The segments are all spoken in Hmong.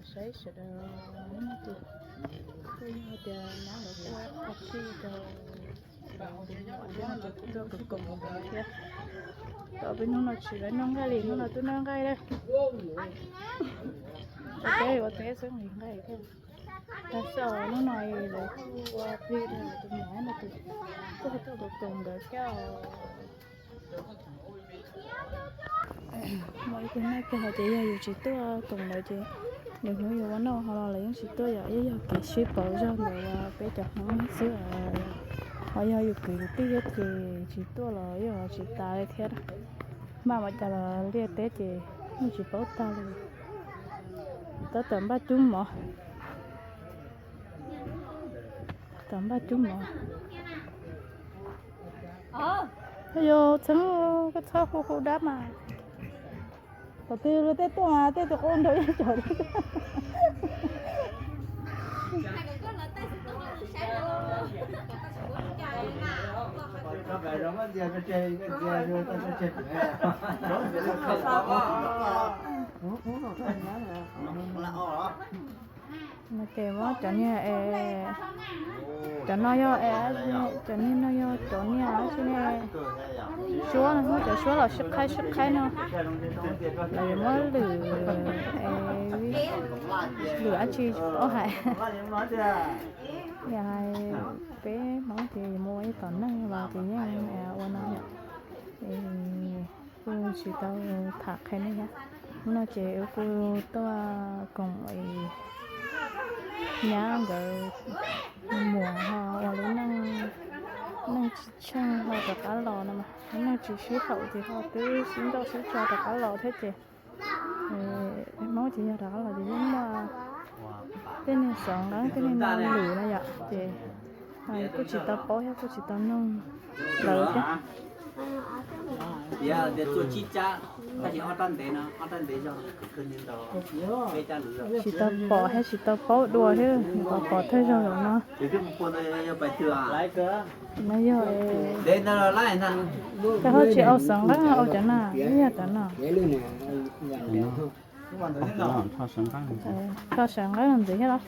Saib sawv daws, hnub no ces kuj yog tias nyab lawv kuj ua tij rau, tus muam thiab no ces kuj tuaj koom koom nkawd thiab. Tom peb hnub no tsis lawv noj nqaij li, hnub no twb noj nqaij lawm. Ua teb ua teb xwb nqhis nqaij thiab. Tag xwb hnub no lawv kuj ua plig rau tus muam no ces kuj tuaj koom koom nkawd thiab. Muaj ib tug noj kawg hais tias yog yus tsis tuaj koom lawv ces nws hnub yus ua noj ho los lawv yeej tsis tuaj yom, yeej yog kev sib pauv zog ntawm peb cov Hmoob xwb. Ho yog yus kwv yus tij thiab ces tsis tuaj los yeej tsis tas li thiab. Npaj mus cas los liaj teb ces yeej tsis paub tag li. Tab tom npaj cub mov. Tom npaj cub mov. Yog txheeb koj txhob hu hu dab mas. Thaum twg luag tej tuaj mas tej tus qub nrog yeej cov. Ces muab cov niag es, cov no yog, cov niag no yog cov niag dab tsi ne, suab no, muab cov suab los sib qhaib sib qhaib no, lawv yuav muab lwm, lwm dab tsi tsis paub hais. Yog hais peb Hmoob ces yuav mus ua ib tom neeg los ces yeej ua no yom. Kuj tsis tau tham qhia nej thiab. Hnub no ces wb kuj tuaj koom nyab nkawd muam ho ua lub neej tsis tsheej ho rov qab los no mas, lub neej tsis sib haum ces ho twb sib nrauj sib tso rov qab los thiab ces, Hmoob ces yog rov qab los ces yeej muaj tej niag xov nqeeb tej niag no lwm no yom, ces kuj tsis tau paub thiab kuj tsis tau noog lawv thiab. Tsis tau pom thiab tsis tau paub dua thiab, pom pom thawj zaug zaum no. No yog, koj ho tsis au xov nqeeb, au cov no, yog cov no. Koj xav nqeeb ntxiv thiab los?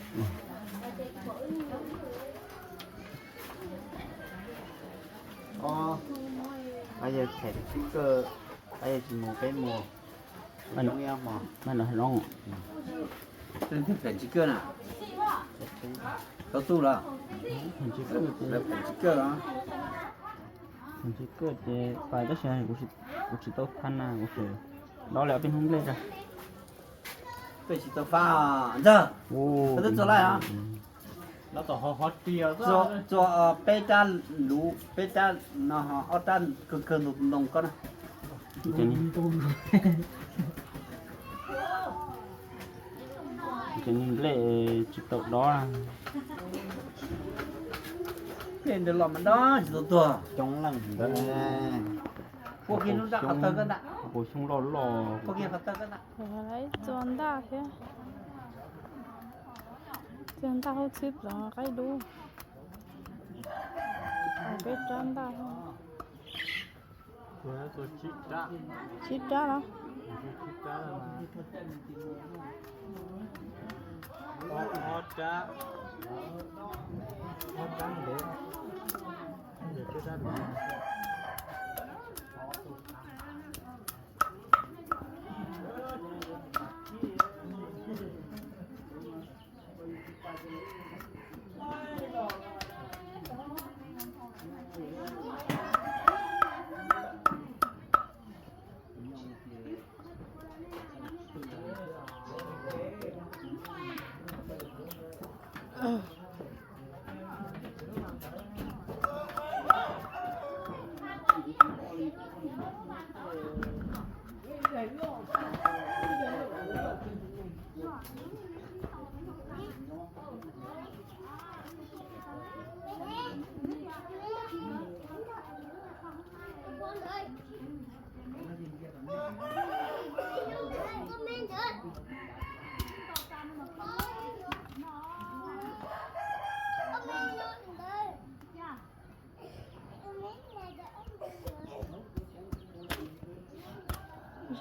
Tsis mus peb mus. Pem tsis kawg na. Tau tuj lawm. Pem tsis kawg los? Pem tsis kawg ces pais tab sis kuv tsis tau thab na, kuv tseem dob li ob peb hnub nplej ra. Peb tsis tau fab ntxawg. Koj twb txog lawm os. Txog peb rab luv, peb rab no, ob rab kawg kawg ntoo koj na. Ces nplej tsis tau dob. Nplej ntawd los mas dob tsis tau tuag. Coob leej ntawd. Puag kiag lub nrab qhov tawg koj ntag. Puag xyoob loj loj. Puag kiag qhov tawg koj ntag. Txua ntaj thiab. Txua ntaj hauv txhib ploov qaib dub. Peb rab ntaj. Tsib rab los?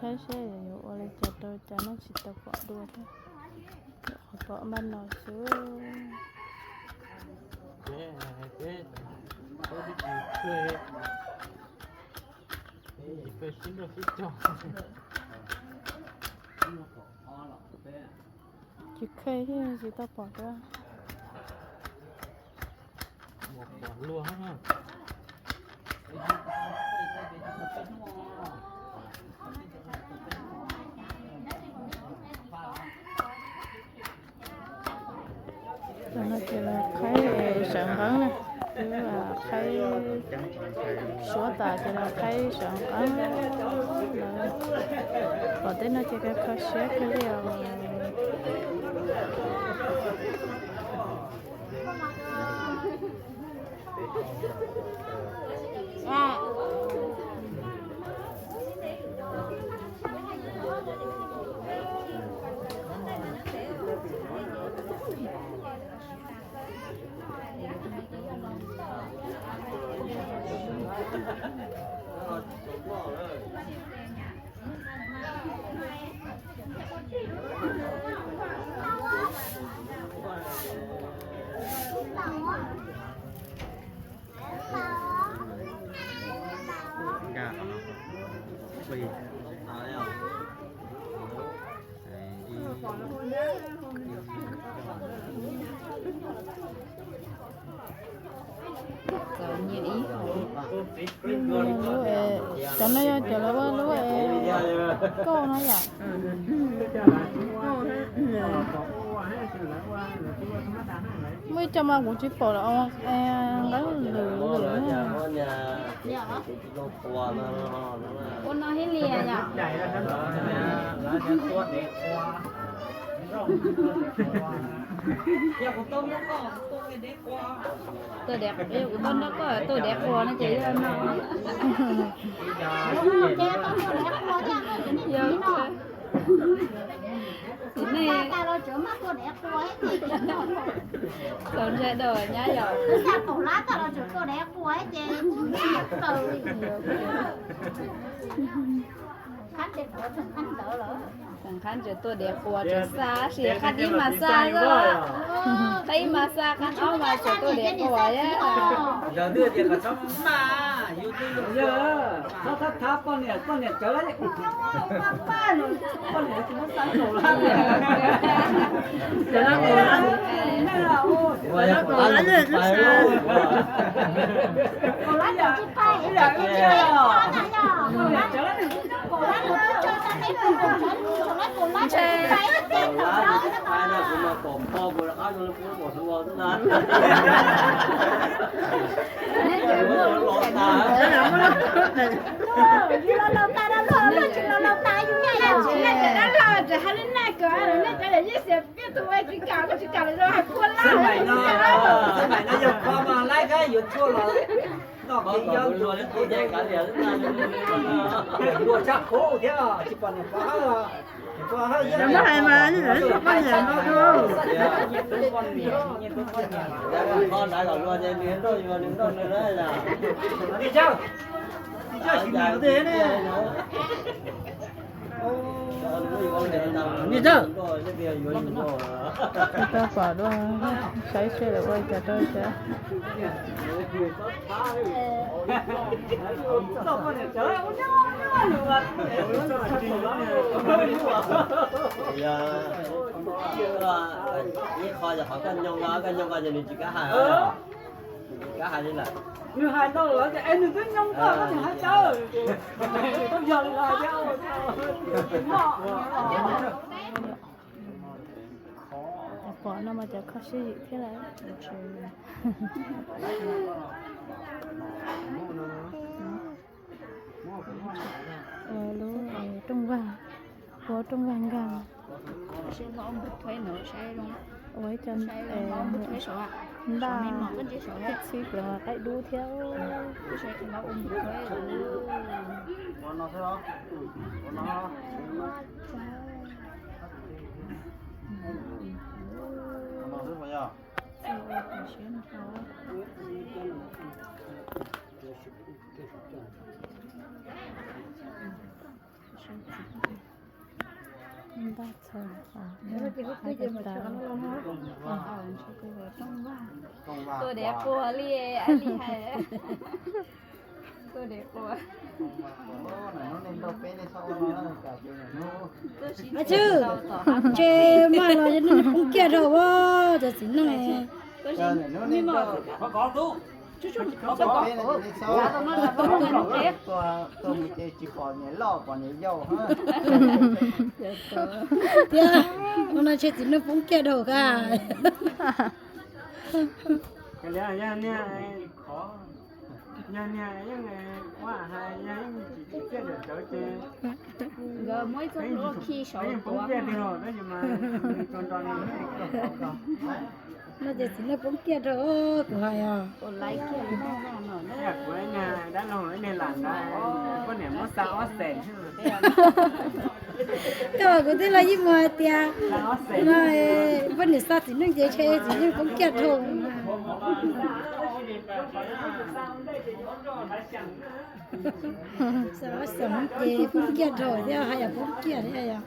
Saib seb yuav ua li cas rau cas no tsis tau pom dua thiab. Pom maj no xwb. Tsis khej thiab tsis tau pom dua. Cov no ces los qhaib sawv nqeeb na, qhaib suab tas ces los qhaib sawv nqeeb. Pom tej no ces kho siab kawg li os. Cov no yog cov lawv ua lub kauj no yom. Muaj ib co mas kuv tsis pom lawm, nqeeb lwm lwm. Ua no hib li yom. Tuaj dev, kuv tuaj nrog koj tuaj dev quas no ces yog no. Yog, nej txaus ntshai dua nyab yom. Tseem qab ntses tuaj dev quas tseem xa, tab sis qab ib mas xa xwb, qab ib mas xa, qab ob mas tseem tuaj dev quas. Txhob thab thab poj niam, poj niam cawv, poj niam tsis muab xa nkaus lawm. Xab maim no, xab maim no yog kho mas laib kab yuav tshuaj los noj kev nyob, luag tshaj qhuav thiab tsis pom niam pog hawb. Niam pog hawb, poj niam no dua. Niam pog ntawd kom luag ces nws nrauj yuav nws nrauj nws na. Niam tsawg, niam tsawg sim niam tej ne. Niam tsawg. Tsis tau pom dua, saib seb lawv ua li cas rau seb. Ib qho yog qhov koj nyoo no, koj nyoo ko ces nws tsis kam hais, nws tsis kam hais li lawm. Nws hais tau lawm tias es nws twb nyoo koj, koj tseem hais tawv. Yog li lawm thiab. Pom no mas cov kho siab zim thiab lawm. Lub rooj vag, ua rooj vag nkag. Ua ib co ntaj txhib plaws mas qaib dub thiab. Tuaj dev quas li, li hais. Tuaj dev quas. Ab tsi, ntshe maj los nej poob kiag dhau, cov txiv neej. Tiag, ua no ntshe txiv neej poob kiag dhau ka. Yog niag, yog niag yeej ua hais yog yeej tsis tsim txiaj dawm cawv ces nkawd muab ib txoj hlua khi saud yeej poob kiag tiag los tab sis mas nws tsuas nrog nws. No ces txiv neej poob kiag rau kuv hais os. Kuv ib niag dab laug ib niag lam ntawd, poj niam muab xa ob xees. Koj kuv tij laug yeej mus hais tias poj niam xa txiv neej ces ntshe txiv neej poob kiag rau. Xa ob xees ces poob kiag rau thiab, haj yam poob kiag thiab yom.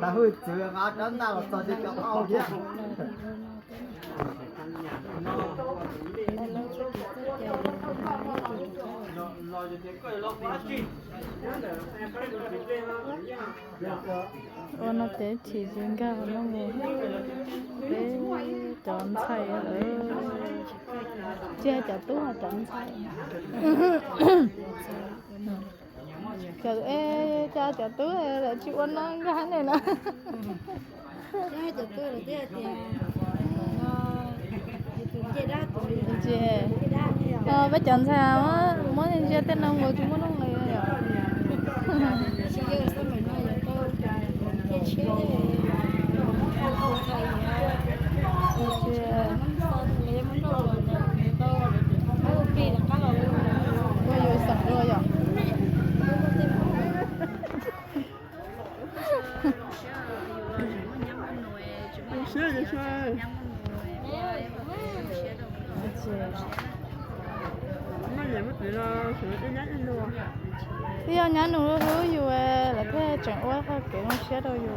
Tau hwj txwv nqa rab ntaj los txog ces cov qau thiab. Ua no ces chim tsis nkag no mus, peb cov ntxhais lawm, tsis hais cov tub, cov ntxhais. Cov, cas cov tub lawv tsis ua no nkag ne na. Ces peb cov ntxhais muab ntsia tej no mus tsis muaj neeg li yom. Ua yus xeem dua yom. Twb yog nyab nus hlub yus lawv thiaj tseem ua qhov kev zoo siab rau yus.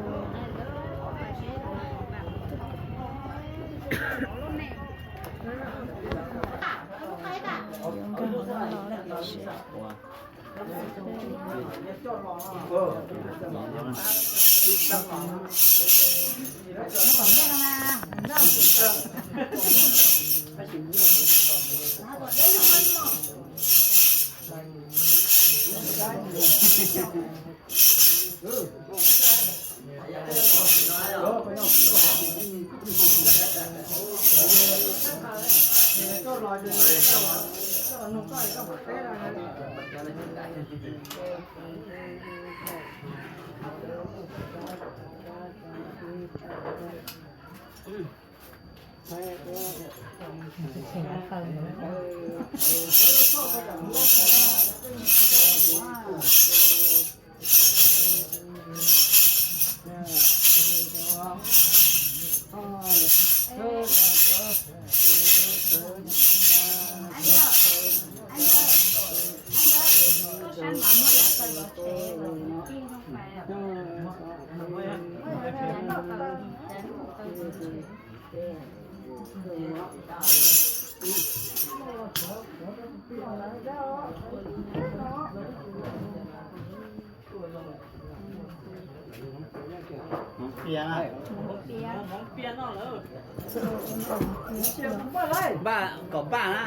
Npaj, kom npaj na,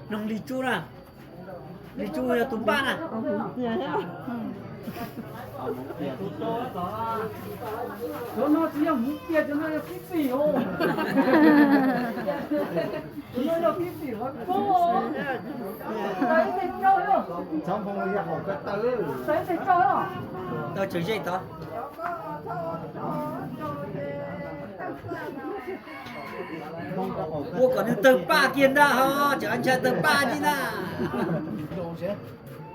noog Lis Tsuj na. Lis Tsuj yog tus npaj na. Cov no tsis yog hmuv tiag, cov no yog kib txim os. Cov no yog kib txim os. Tau ib teg cauj, tau ib teg cauj. Tau tswv zej tod. Ua kom nws tawg paj kiag ntag ho, tseem ntshai tawg paj tib na.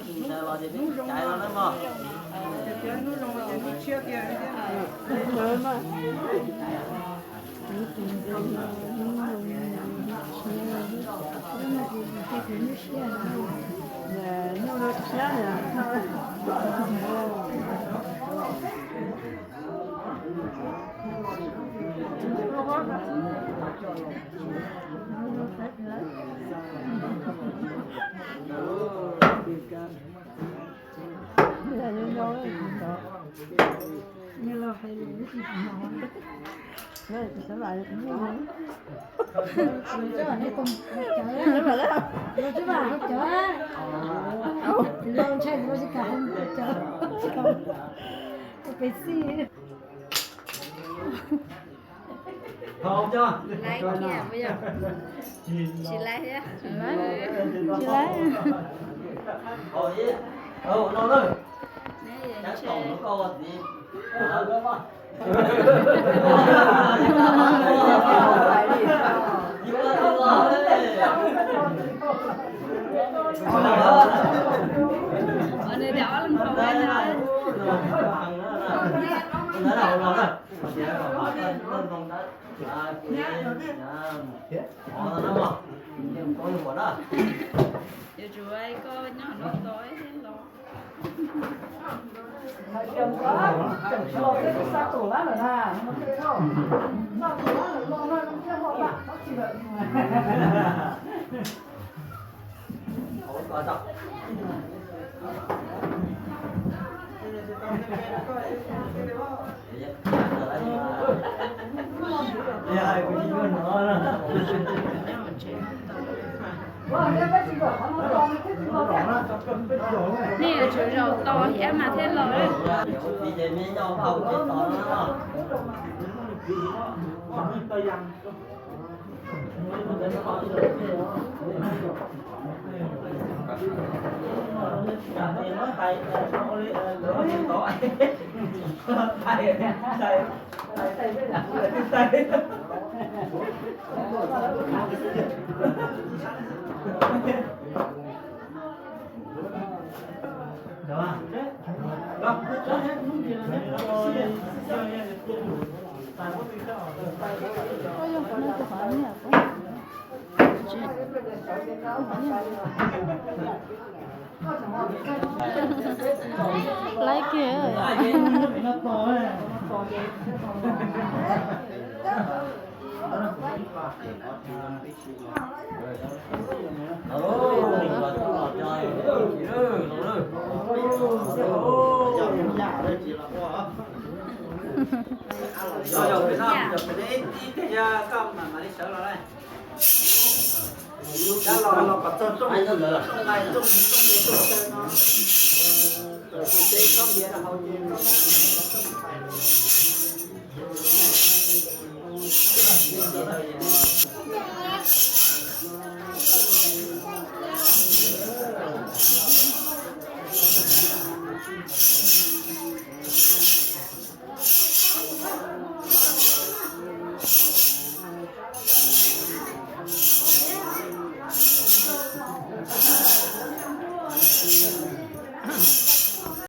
hnub zoo no, hnub zoo no ces hnub tshiab tiag. Tsis laib thiab. Tsis laib. Yuav tsum koj nyob nov to thiab los. Nej yuav tsum zaum tos thiab mas thiaj los. Laiv kiag.